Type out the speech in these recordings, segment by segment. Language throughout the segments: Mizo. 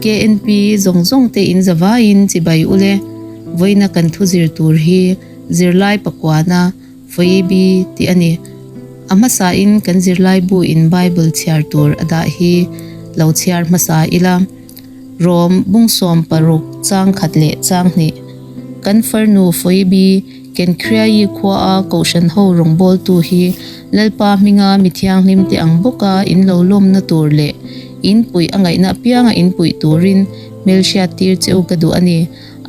KNP zawng zawng te in zavaiin chibai ule. Vawiina kan thu zir tur hi zirlai pakuana Phoebe tih a ni. A hmasain kan zirlai bu in Bible chhiar tur a dah hi lo chhiar hmasa ila. Rom bungsawm paruk chang khat leh chang hnih. Kan farnu Phoebe Kenkhriaii khuaa Kohhran ho rawngbawltu hi Lalpa hminga mi thianghlim te ang bawka in lo lawmna tur leh in puih a ngaihna apianga in puih turin hmelhriat tir che u ka duh a ni.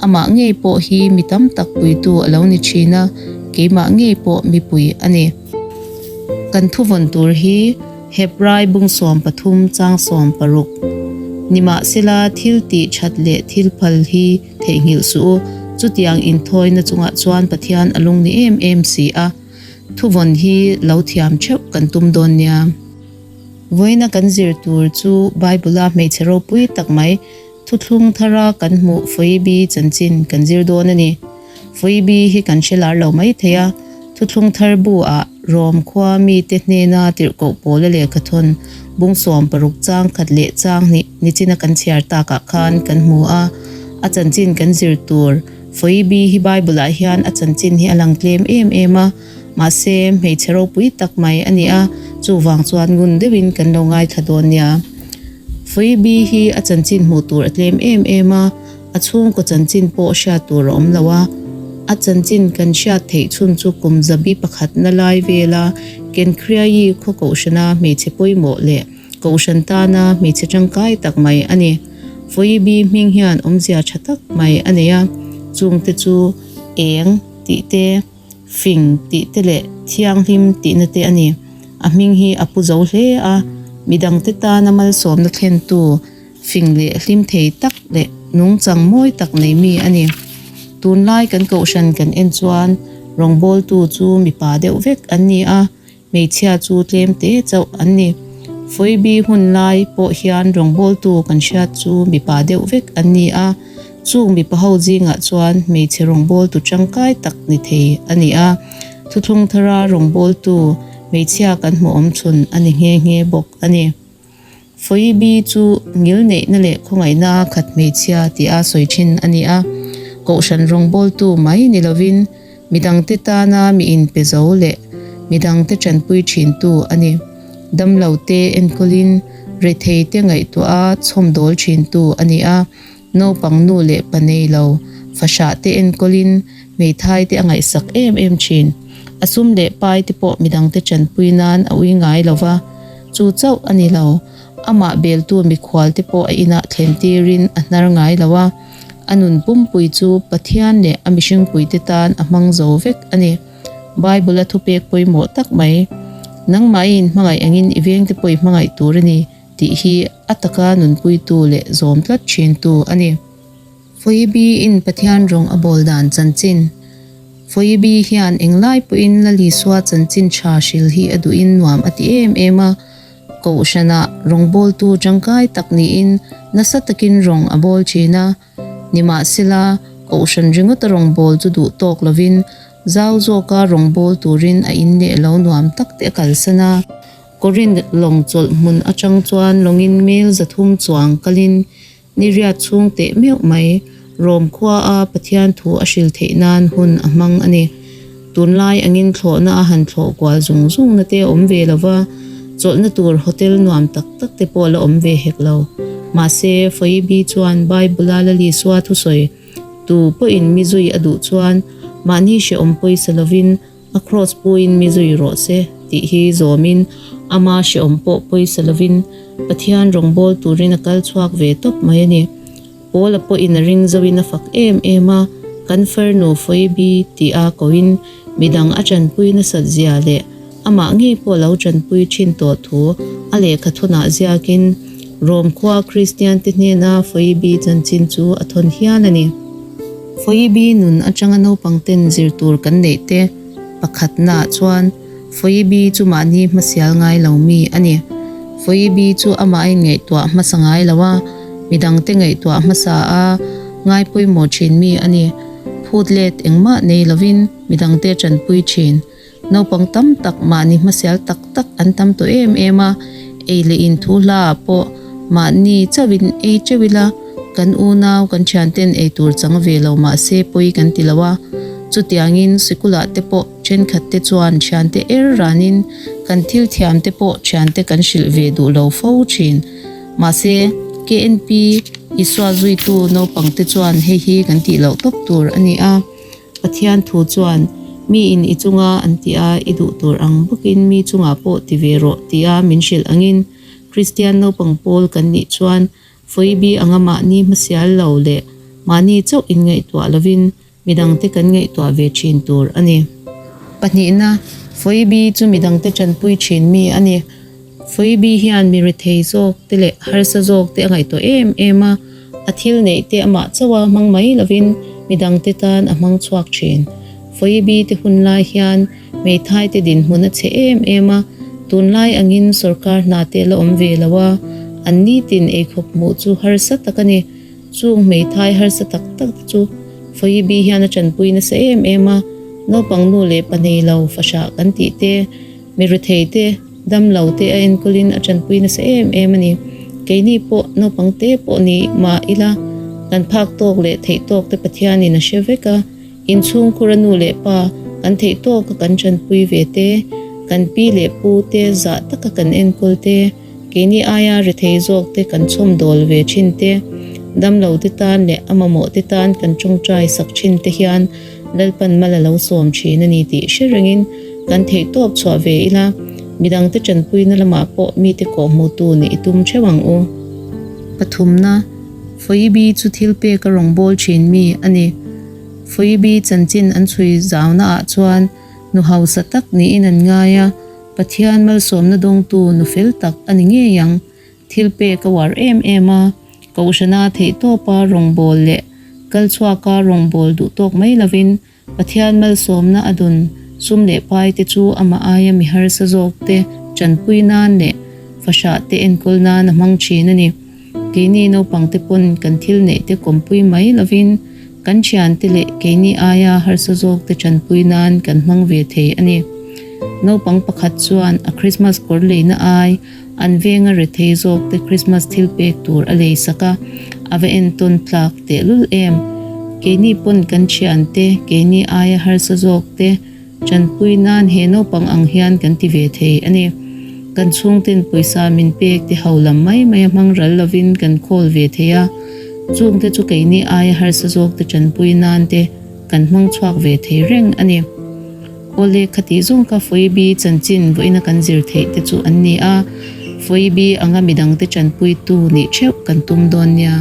Amah ngei pawh hi mi tam tak puitu a lo ni thin a, keimah ngei pawh mipui a ni. Kan thuvawn tur hi Hebrai bungsawm pathum chang 16. Nimahsela thil tih that leh thil phal hi theihnghilh suh u, chutiang inthawina chungah chuan Pathian a lung ni em em si a. Thuvawn hi lo thiam theuh kan tum dawn nia. Vawiina kan zir tur chu Bible-a hmeichhe ropui tak mai Thuthlung thara kan hmuh Phoebe chanchin kan zir dawn a ni. Phoebe hi kan hre lar lo mai thei a, Thuthlung thar bu ah Rom khua mite hnena tirhkoh pawla lehkha thawn bung 16 chang khat leh chang hnih nichina kan chhiar takah khan kan hmu a, a chanchin kan zir tur Phoebe hi Bible ah hian a chanchin hi a lang tlem em em a, mahse hmeichhe ropui tak mai a ni a, chuvang chuan ngun deuhin kan lo ngaithla dawn nia. Phoebe hi a chanchin hmuh tur a tlem em em a, A chhungkaw chanchin pawh hriat tur a awm lo a, a chanchin kan hriat theih chhun chu kum zabi pakhatna lai vela Kenkhriaii khaw kohhrana hmeichhe pawimawh leh kohhran tana hmeichhe tangkai tak mai a ni. Phoebe hming hian awmzia tha tak mai a nei a, chungte chu eng tih te, fing tih te leh thianghlim tihna te a ni. A hming hi a pu zo hle a, midangte tana malsawmna thlentu, Fing leh hlim thei tak leh nungchang mawi tak nei mi a ni. Tunlai kan kohhran kan en chuan rawngbawltu chu mipa deuh vek an ni a, hmeichhia chu tlem te chauh an ni. Phoebe hun lai pawh hian rawngbawltu kan hriat chu mipa deuh vek an ni a, chung mipa ho zingah chuan hmeichhe rawngbawltu tangkai tak ni thei a ni a, thuthlung thara rawngbawltu hmeichhia kan hmuh awm chhun a ni nghe nghe bawk a ni. Phoebe chu ngil neihna leh khawngaihna a khat hmeichhia tia sawi thin a ni a. Kohhran rawngbawltu mai ni lovin midangte tana mi inpe zo leh midangte tanpui thintu a ni. Damlote enkawlin retheite ngaihtuah a chhawmdawl thintu a ni a. Naupang nu leh pa nei lo fahrah te enkawlin hmeithai te a ngaihsak em em thin. A sum leh pai te pawh midangte tanpui nan a ui ngai lo va, chu chauh a ni lo. Amah beltu mikhual te pawh a inah thlen tirin a hnar ngai lo a, a nun pumpui chu Pathian leh a mihringpui te tan a hmang zo vek a ni. Bible a thupek pawimawh tak mai, Nangmahin hmangaih angin i vengte pawh i hmangaih tur a ni. Tih hi a taka nunpuitu leh zawm tlat thintu a ni. Phoebe-in Pathian rawng a bawl dan chanchin. Phoebe hian englai pawhin Lalisua chanchin tha hril hi a duhin nuam a ti em em a. Kohhranah rawngbawltu tangkai tak niin nasa takin rawng a bawl thin a. Nimahsela, kohhran ringawta rawngbâwl chu duh tâwk lovin, zau zâwka rawngbâwl tûrin a in leh lo nuam tak te a kalsan a. Korinth lawng chawlh hmun aṭang chuan lawngin mel 300 chuang kalin ni riat chhung teh meuh mai Rom khuaa Pathian thu a hril theih nan hun a hmang a ni. Tunlai angin thlawhna a han thlawh kual zung zungna te a awm ve lo va, chawlhna tur hotel nuam tak tak te pawh la awm ve hek lo. Mahse, Phoebe chuan Bible-a Lalisua thusawi tu pawhin mi zui a duh chuan mahni hrehawm pawisa lovin a cross puiin mi zui rawh se tih hi zawmin ama hrehawm pawh pawisa lovin Pathian rawngbâwl turin a kal chhuak ve tawp mai a ni. Paula pawhin a ring zoin a fak em em a, kan farnu Phoebe tih a koin midang a tanpui nasat zia leh amah ngei pawh lo tanpui thin tawh thu a lehkha thunah ziakin Rom khua Kristian te hnena Phoebe chanchin chu a thawn hial a ni. Phoebe nun atanga naupang ten zir tur kan neih te pakhatnaah chuan Phoebe chu mahni hmasial ngai lo mi a ni. Phoebe chu amah a inngaihtuah hmasa ngai lo a, midangte ngaihtuah hmasa a ngai pawimawh thin mi a ni. Phut let engmah nei lovin midangte a tanpui thin. Naupang tam tak mahni hmasial tak tak an tam tawh em em a, ei leh in thu hla ah pawh Mahni chauhin ei teuh ila, kan unau kan thianten ei tur chang ve lo mahse pawi kan ti lo a. Chutiangin sikulah te pawh thenkhat te chuan thiante er ranin kan thil thiam te pawh thiante kan hrilh ve duh lo fo thin. Mahse, KNP Isua zuitu naupang te chuan hei hi kan tih loh tawp tur a ni a. Pathian thu chuan, Miin i chunga an tih a, i duh tur ang bawkin mi chungah pawh ti ve rawh tia min hrilh angin Kristian naupang pawl kan nih chuan Phoebe anga mahni hmasial lo leh mahni chauh inngaihtuah lovin midangte kan ngaihtuah ve thin tur a ni. Pahnihna, Phoebe chu midangte tanpui thin mi a ni. Phoebe hian mi rethei zawk te leh harsa zawk te a ngaihtuah em em a, a thil neih te amah chauha hmang mai lovin midangte tan a hmang chhuak thin. Phoebe te hun lai hian hmeithai te dinhmun a chhe em em a, tunlai angin sorkar hna te la awm ve lo a, an nitin eikhawp hmuh chu harsa tak a ni. Chung hmeithai harsa tak tak te chu Phoebe hian a tanpui nasa em em a, naupang nu leh pa nei lo fahrah kan tih te, mi rethei te, dam lo te a enkawlin a tanpui nasa em em a ni. Keini pawh naupang te pawh ni mah ila kan phak tawk leh theih tawk te Pathianin a hre vek a, inchhungkhura nu leh pa kan theih tawka kan tanpui ve te, kan pi leh pu te zah taka kan enkawl te, Keini aia rethei zawk te kan chhawm dawl ve thin te, damlo te tan leh a mamawh te tan kan tawngtai sak thin te hian Lalpan mal a lo sawm thin a ni tih hre rengin kan theihtawp chhuah ve ila, midangte tanpuina lamah pawh mite kawhhmuhtu nih i tum theuh ang u. Pathumna, Phoebe chu thil pek a rawngbâwl thin mi a ni. Phoebe chanchin an chhui zaunaah chuan nu hausa tak niin an ngai a. Pathian malsawmna dawngtu nu fel tak a ni ngei ang. Thil pek a uar em em a, Kohhrana theihtawpa rawngbâwl leh kal chhuaka rawngbâwl duh tawk mai lovin Pathian malsawmna a dun sum leh pai te chu amah aia mi harsa zawk te tanpui nan leh fahrah te enkawl nan a hmang thin a ni. Keini naupang te pawn kan thil neih te kawmpui mai lovin kan thiante leh keini aia harsa zawk te tanpui nan kan hmang ve thei a ni. Naupang pakhat chuan a Krismas kawr leina ai an venga rethei zawk te Krismas thil pek tur a lei sak a, a va entawn tlak tehlul em. Keini pawn kan thiante keini aia harsa zawk te Tanpui nan he naupang ang hian kan ti ve thei a ni. Kan chhungten pawisa min pek te ho lam mai mai a hmang ral lovin kan khawl ve thei a, chungte chu keini aia harsa zawk te tanpui nan te kan hmang chhuak ve thei reng a ni. Awle khatih zawng kha Phoebe chanchin vawiina kan zir theih te chu an ni a, Phoebe anga midangte tanpuitu nih theuh kan tum dawn nia.